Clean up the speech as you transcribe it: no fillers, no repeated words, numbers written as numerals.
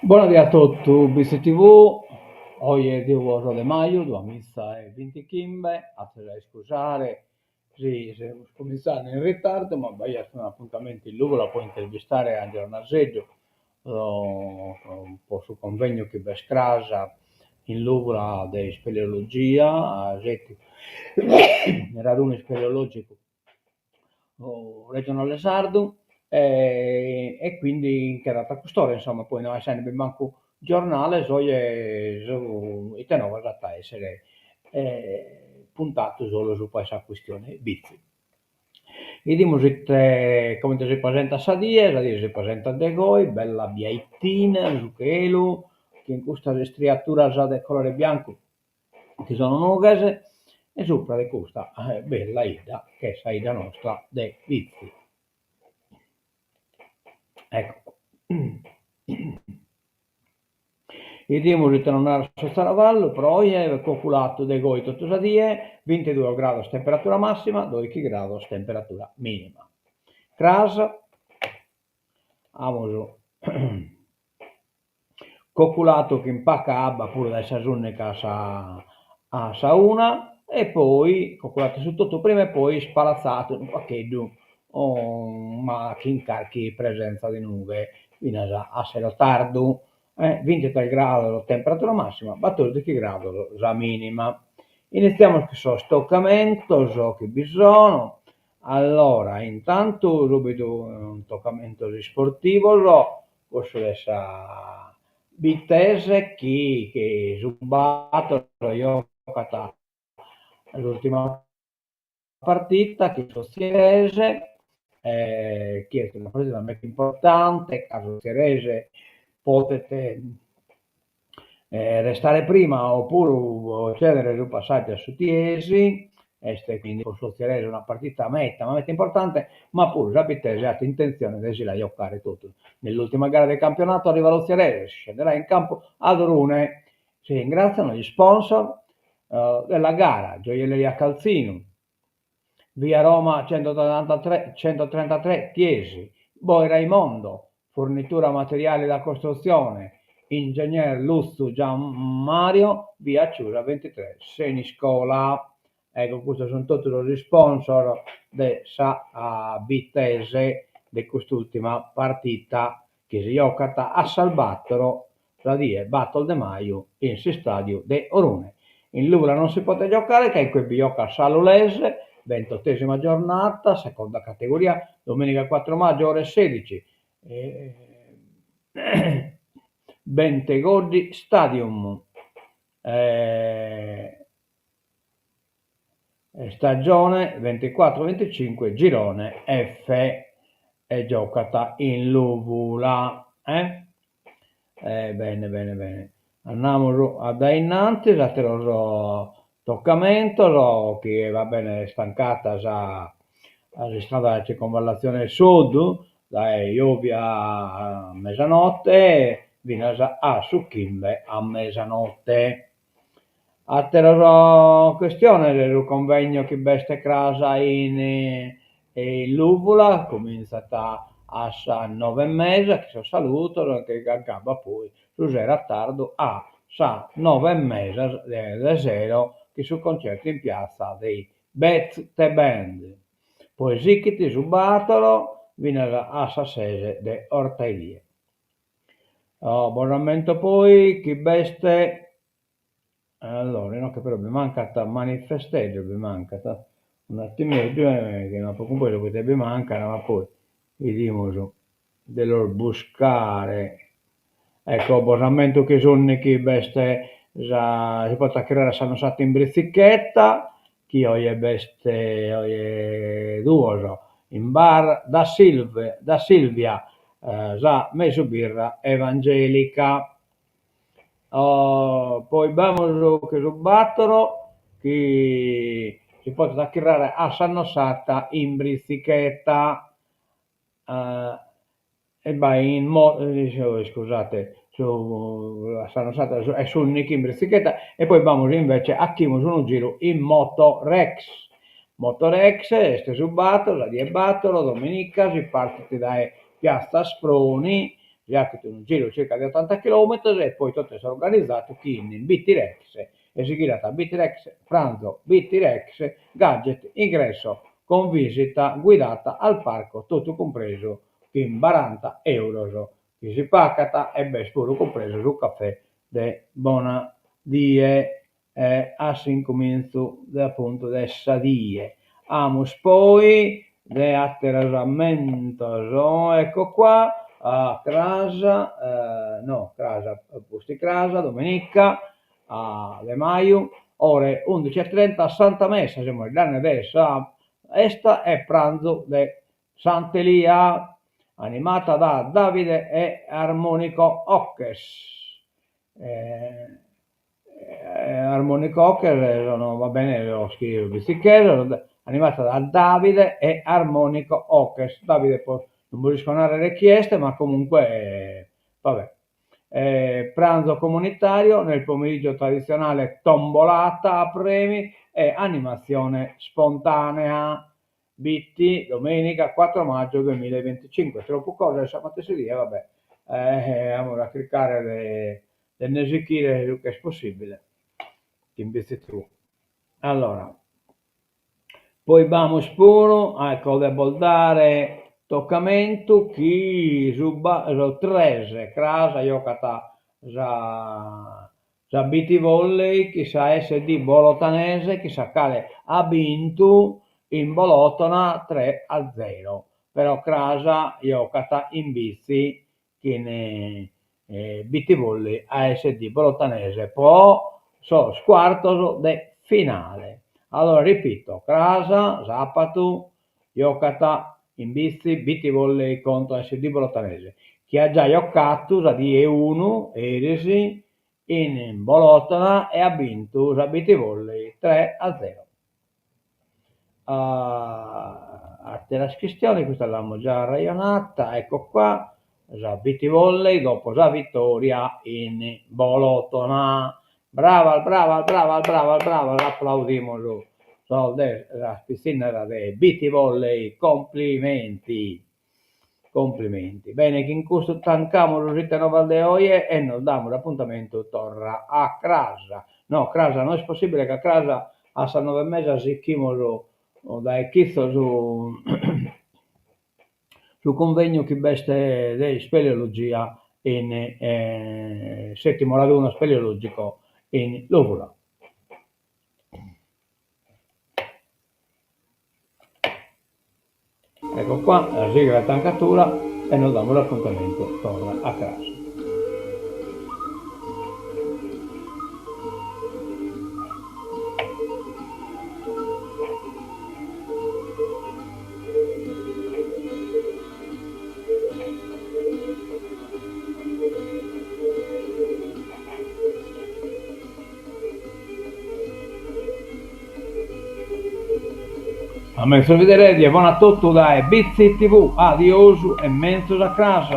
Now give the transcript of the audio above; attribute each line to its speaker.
Speaker 1: Bona die a totu, Bitzi TV, oje duos de maju, duamiza e bintichimbe, atzes a iscusare si semus cumintzande in ritardu, ma b'aiat un'apuntamentu in Lùvula po intervistare Angelo Naseddu po su convegnu chi b'est cras in Lùvula de ispeleologia, radunu ispeleologicu regionale sardu e quindi nche dat a cust'ora, insomma, poi no essende bi mancu giornales oje su Ite Novas at a essere puntatu solu supra 'e sa chistione Bitzi. 'Idimus ite comente si presentat sa die, sa die si presentat de goi, bella biaittina su chelu, chin custas istriaturas de colore biancu chi sono nughes, e supra de custa bella 'idda ch'est sa 'idda nostra de Bitzi. Ecco. 'Idimus ite nos narat su zaravallu pro oje, coculatu de goi totu sa die, bintiduos grados temperatura massima, doichi grados temperatura minima. Cras amus Coculatu chin paca abba puru dae sas ùndichi a sa a sa una e poi coculatu su totu prima e poi ispalatzadu unu pacheddu ma chin carchi presenza de nughe finas a sero tardu, bintitres grados temperatura massima, batòrdichi grados sa minima. Initziamus chin sos tocamentos chi bi sono, allora intantu subitu tocamentos isportivos cussu de sa Bittese chi chi su bator giocat s'ùrtima partita chin s'Ozierese chi est una partita meda importante ca s'Ozierese podet restare prima opuru tzèdere su passàgiu a su Tiesi, est quindi po s'Ozierese una partita meta ma meta importante, ma puru sa Bittese at intentzione de si la giocare totu. Nell'ultima gara de campionato arriva l'Ozierese, si scenderà in campo ad Orune. Si ringraziano gli sponsor della gara, Gioielleria Calzinu, via Roma 133 Tiesi, Boi Raimondo, fornitura materiali da costruzione, Ingegner Lutzu Gianmario, via Ciusa 23 Seniscola. Ecco, custos sunt totus sos isponsor de sa Bittese de cust'ultima partita chi si giocat a sas battoro sa die bator de maju in s'istàdiu de Orune. In Lùvula non si podet giocare ca in cue bi giocat sa Lulese, ventotesima giornata, seconda categoria, domenica 4 maggio ore 16, Bentegodi Stadium. Stagione 24-25 girone F e giocat in Lùvula. Eh? Eh, bene, bene, bene. Andamus a dae innantis, àteros tocamentos, chi va bene est tancata sa s'istrada circonvallazione sud, dae jòbia a mesanote finas a su chimbe a mesanote. Àteras chistiones, su convegno chi b'est cras in in Lùvula cumintzat a sas noe e mesa chin sos saludos e chi agabbat poi su sero a tardu a sas noe e mesa de sero chin su concertu in piazza de i Beth The Band. Poi sichit su bàtoro finas a sas ses de 'ortaedie. Bos ammento poi chi b'est Allora, inoghe però bi mancat manifesteddu, bi mancat un'attimeddu chi no apo cumpresu poite bi mancat, ma poi 'idimus de los buscare. Ecco, bos ammento chi s'ùndichi b'est sa, si podet achirrare sa nossata in britzichetta, chi oje b'est oje duos in bar da Silv da Silvia sa mesu birra evangelica. Poi b'amus chi su bàtoro chi si podet achirrare a sa nossata in britzicheta e b'at in iscusate su a sa nossata est s'ùndichi in britzicheta e poi b'amus invece 'achimus unu giru in Motorex. Motorex est su bàtoro, sa die bàtoro, dominica, si partit dae Piazza Asproni. Si 'achet unu giru circa de otanta chilometros e poi totu est organizadu chin Bittirex e si ghirat a Bittirex, pranzo Bittirex, gadget, ingresso con visita guidata al parco totu cumpresu chin baranta euros chi si pagat e b'est puru cumpresu su caffè de bona die a s'incumintzu de apuntu de sa die. Amus poi de atteros ammentos, ecco qua, a cras, no cras, pustis cras, domenica de maju, ore undici e trenta, Santa Messa, semus faeddende de sa 'esta e pranzu de Sant'Elia, animata da Davide e Armonico Oches. Armonico Oches sono, va bene, sos chi bitzichesos, animata da Davide e Armonico Oches. Davide non bos isco narrer chi est, ma comunque va bè. Pranzo comunitario, nel pomeriggio tradizionale tombolata a premi e animazione spontanea. Bitti, domenica quattro maggio duemilaeventicinque, tropu cosa in sa matessi die, va bè, amus a chircare de de nde sichire su ch'est possibile in Bitzi TV. Allora, poi b'amus puru, ecco, de bos dare tocamentu chi su su tres cras jocat sa Sa Bittivolley chin sa SD Bolotanese chin sa cale at bintu in Bolotana tre a zero, però cras jocat in Bitzi chin Bittivolley ASD Bolotanese po sos cuartos de finale. Allora ripito, cras, sapatu, jocat in Bitzi Bittivolley contra SD Bolotanese, chi at giai jocatu sa die unu, eris, in Bolotana e at bintu sa Bittivolley tre a zero. Àteras chistiones, custa l'amus già arrejonata, ecco qua, sa Bittivolley dopo sa vittoria in Bolotona. Bravas, bravas, bravas, bravas, bravas, aplaudimus sos de sas pitzinnas de Bittivolley, complimenti. Complimenti. Bene, chin custu tancamus s'Ite Novas de oje e nos damus apuntamentu torra a cras. No, cras no est possibile ca cras a sas noe e mesa sichimus dae chitzo su su cunvegnu chi b'est de ispeleologia in settimo raduno speleologico in Lùvula. Ecco qua, la sigla de tancatura e nos damus apuntamentu torra a cras. A menzus bidere e bona a totu dae Bitzi TV. Adiosu e menzus a cras.